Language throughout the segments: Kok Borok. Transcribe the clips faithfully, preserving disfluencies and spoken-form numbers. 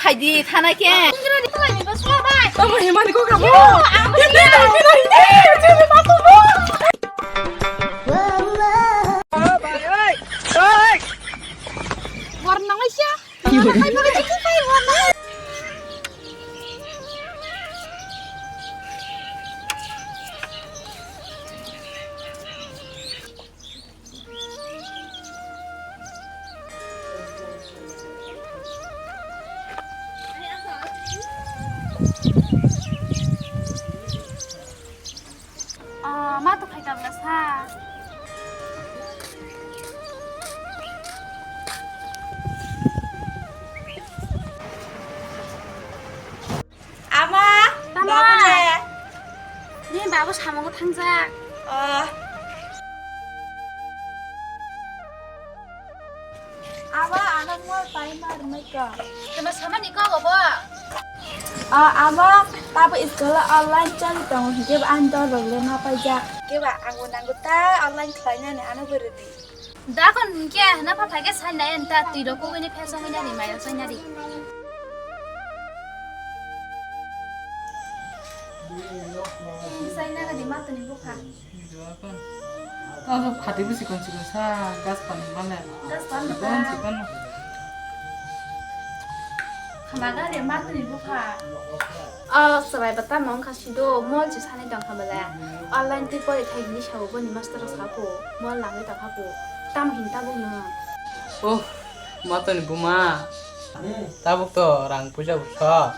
Hai di, thana khe. Tamo himani ko kamo. Warna ngai sia. Ah, ma to khai tabla sa. Ama, tamo? Baba ne? Ni babu samungo thangjak. Oh. Aba ano mol pai mar mai ka. Tama samani ko obo? Ah, aba tabo school online chali tongo, hingke ba ang dol rok le ma paijak. Hingke ba ang bo nango ta online khlainani ano bo rwdi. Da kon hingke na pha phaikhe sai nai anta twi rok kugui ni phesong ina ri mai rok sai nari. Sai nari ma tuni bukha. Kaso phati bisi kon sikon sa gas pan mane. Gas pan mane. Sikon sikon. Khama gari ma tuni bukha. O chwrai ba tamo wngkha sido mol se sanai tongkha bele. Online twi pori thai hinwi sao boni master o sako mol nangwi tongkha bo. Tamo hin tabuk no. Oh, ma toni buma. Tabuk to rang puisa bo sok.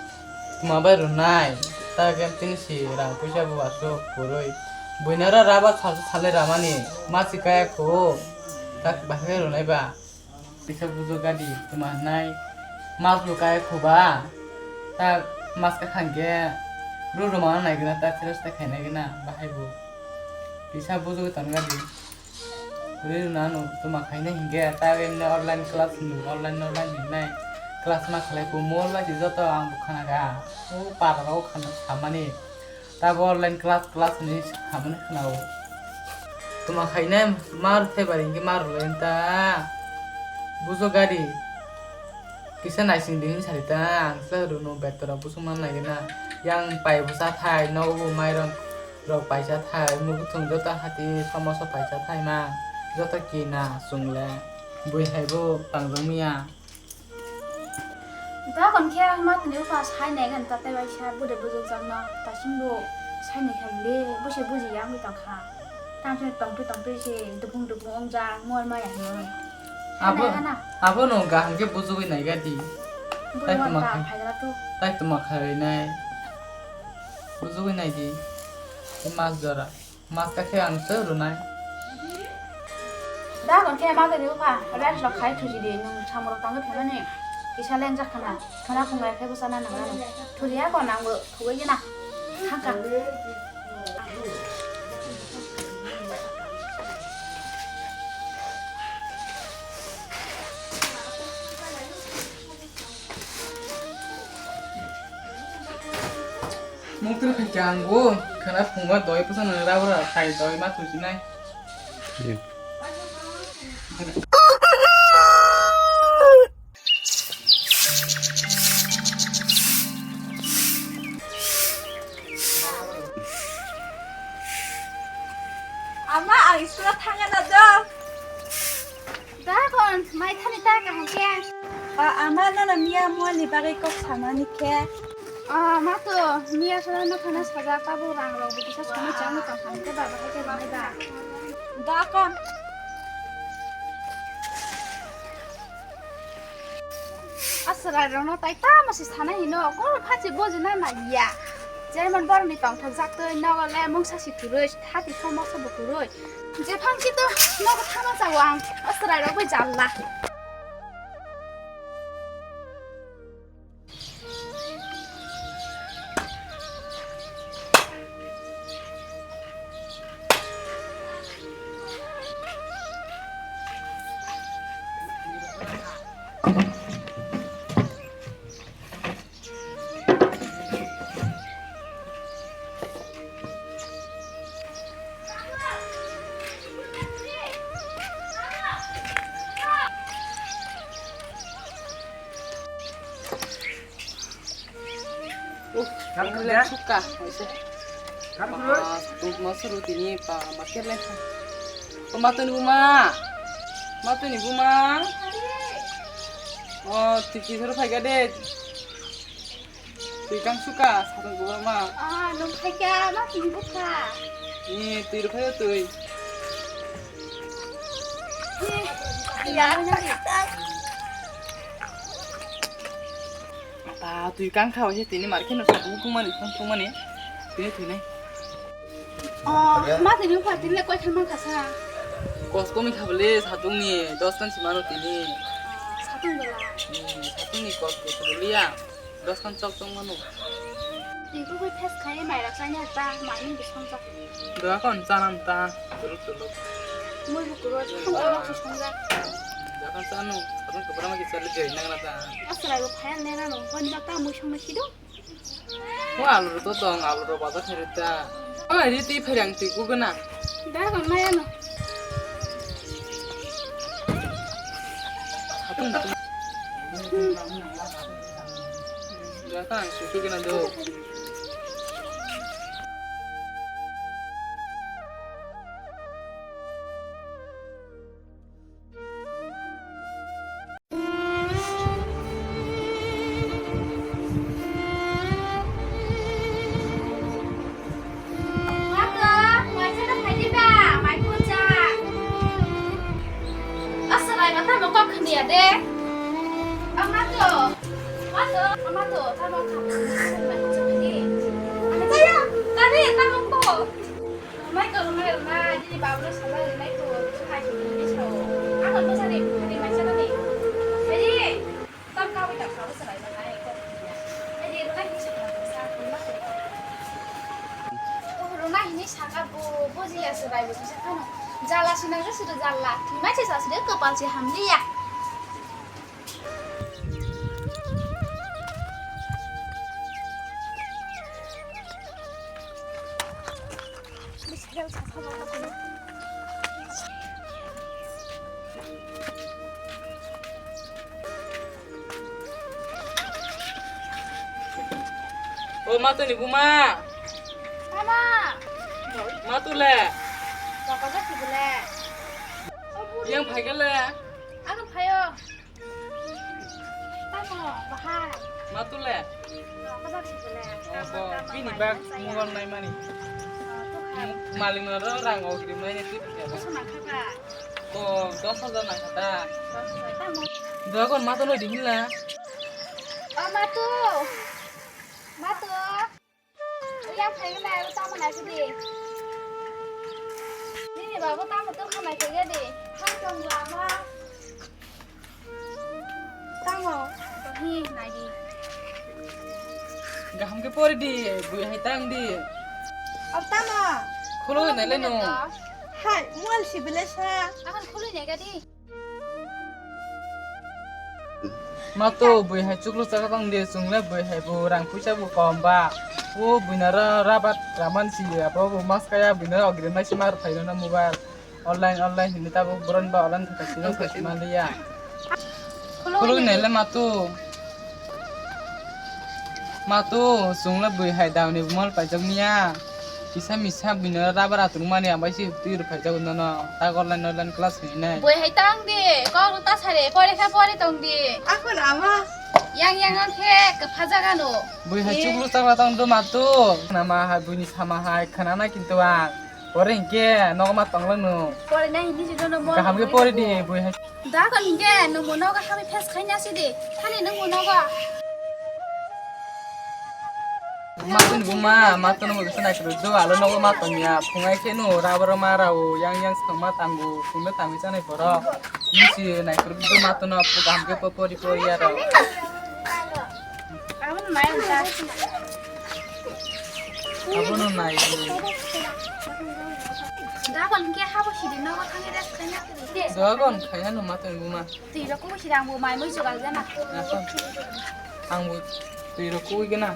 Tuma bai rwnai. Ta game tini si rang puisa bo asuk purui. Buinara raba salsa salai ramani. Ma si kaya kho. Tak bahai rwnai ba. Pisa bujo gadi tuma hinai mas bo kaya khuba ta mas ka khangke ru ru mana nai gana ta sira sita khainai gana bahai bo pisa bujo tong gadi ri ru nanu tuma khainai hingke ta emne online class ni online online hinai class ma khalai bo mol bai si joto ang bo khana ga o para rok khana samani. Tabo online class class hinwi hamani khwnao. Tuma khainai mar thaibar hinkhe mar rwlai ta. Bujo gari. Kisa naising di hinwi sari ta. Ang se rwno betora busuma naigena. Yang pai bwsa thai, nogo bo mairang rok paisa thai, muguthung joto hati somoso paisa thai ma. Joto kina chwngle. Bui hai bo tangjak miya. Dakon khe ma tini upa sai nai gan tatai bai sa bude bujukjakno tasing bo sai nai kha le bo se buji ya wngwi tong kha. Tang se tongtwi tongtwi se dupung dupung wngjak mor maya hinwi. Abo, abo no kaham khe bujugwi nai gadi. Bujui tai tuma kha, phai gra tu. Tai tuma kha rinai. Bujugwi nai di. Mas jora. Mas ka khe ang se rwnai. Da kon khe ma tini upa rest rok khai thuji di nwng samung rok tangwi phaimani kisa lengjak khana khana khunglai khe bwsana nang nang thuji ya kon ang bo thugwi gena thangkha. Muktrwi phaikha ang bo khwna phungo doi bwsano rabra khai doi ma thusinai. Ama, ang school-o thangna do. Da kon, mai thani ta kaham khe. O, ama, nono miya muani bagwi kok samani khe. O, ma to, miya sora no thana sajak, tabo rang rok bo kisa songwi changwi tong kha, hwnkhe ba bahai khe rwnai ba. Da kon. A chwrairokno tai tamo se sanai hino, koro phachi bujina naiya. Jemon borokni tongthokjaktwi nogo le mungsa si kwrwi, hati somoksa bo kwrwi. Jephang si to nogo thangna chao ang, a chwrairok bai jalla. Suka, oise. Ah, tu ma suru tini pa ma kher lai. O ma tuni buma. Ma tuni buma. O tiki suru phai ga de. Twi kang suka, satung kubur ma. Ah, nung phai kha, ma twi bukha. Ni twi rw phai twi. Ni, ya, ta, twi kang kha, oise tini mar khe no satung thung mani, thung thung mani. Twi twi nai. Oh, ma twi bukha, twi le koi khan man kha sa. Kos komi kha bole, satung ni dos khan si mano tini. Ah, satung bela. Hmm, satung ni kos kos bole ya. Dos khan chok chok mano. Twi kubui phes khai mai rak chanya ta, mai ni bisong chok. Doa kon chanam ta, tuluk tuluk. Mui bu kuro, chong chong chong chong ja. Doa kon chanu, sabun kubra ma kisa le jai nang na ta. Asra go phaya ne na no, kon ja ta mui song na sido. Ko alu ro to dong, alu ro bazar khe rita. Ko ai ri ti pherang ti ku gana. Da kon maya no. Hatung tu. Da kan su tu gana do. Mato, mai chana phaidi ba, mai phuja. Asa lai mata mo kok khni ya de. Amato, mato, amato, tamo kha. Mai phuja ni. Tari, tamo ko. Mai ko, mai, mai, dini bablo sala rinai ko, hai ko, dini sao. Ano to sari, hari mai sala ni. Hari, tam ka bai tak sao sala rinai ko. Hari, rinai ko sala sa ko ma ko. Ko rinai ni saka bo, bo ji ya sala bo sa kano. Jala sina je sudah jala. Mai se sa sudah kepal si hamli ya. O ma tuni buma. Mama. Ma tu le. Baba jati bole. Yang phai gele. Ano phayo. Tamo, bahai. Ma tu le. Baba jati bole. Obo, bini bag mobile nai mani. Maling no ro rang ogrim nai ne tu. Bwswk nangkha ba? Ko, dos hajar nangkha ta. Dos hajar, tamo. Dogon ma tu loi di hinla. O ma tu. Ma tu. Yang phai nai, tamo nai di. Nini baba tamo tong kha nai khe di. Thang tong lama. Tamo. Hi nai di. Gaham khe pori di, bui hai tang di. Ab tamo. Khuloi nai le no. Hai, mual si bele sa. Akan khuloi nai ga di. Ma to bui hai chuklu chaka tong di, chwng le bui hai bo rang puisa bo kom ba. O bui na ra, rabat raman si ya, bo bo mas kaya bui na ogre mai si mar phai na mobile. Online, online hini ta bo boron ba online thaka sino thaka sima liya. Khuloi nai le ma to. Ma to, chwng le bui hai dauni mol paijak miya. Kisa misa bini rabar atung mani ang bai si twi rw phaijak nono. Tak online online class hinai. Bui hai tang di, kok ta sare, pore kha pore tong di. Akhon ama. Yang yang ang khe kwpha jaga no. Bui hai chuklu chakla tong do ma to. Nama hai buini sama hai khana na kintu ang. Pore hinkhe nogo ma tonglang no. Pore na hindi si dono mo. Kaham khe pore di bui hai. Da kon hinkhe nungbo nogo hami face khaina si di. Hani nungbo nogo. Ma tun buma, ma tun mo kisa nai kru do alo nogo ma tongya. Phungai khe no rabaro ma rao yang yang song ma tangu. Phungno tangwi chanai poro. Ni si nai kru do ma tun no kaham khe po pori pori ya rao. Amo nai ta. Abono nai. Dagon ke habo sidi nogo thangwi rest khaina. Dagon khaina no ma tong buma. Twi rok kubo sidi ang bo mai mui jugal gana. Ang bo twi rok kuwi gana.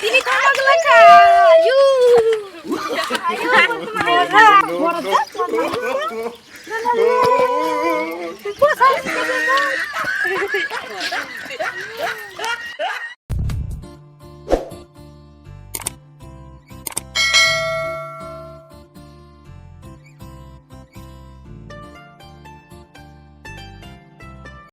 Tini tamo glaka. Yu. Ayo. Mora. Mora.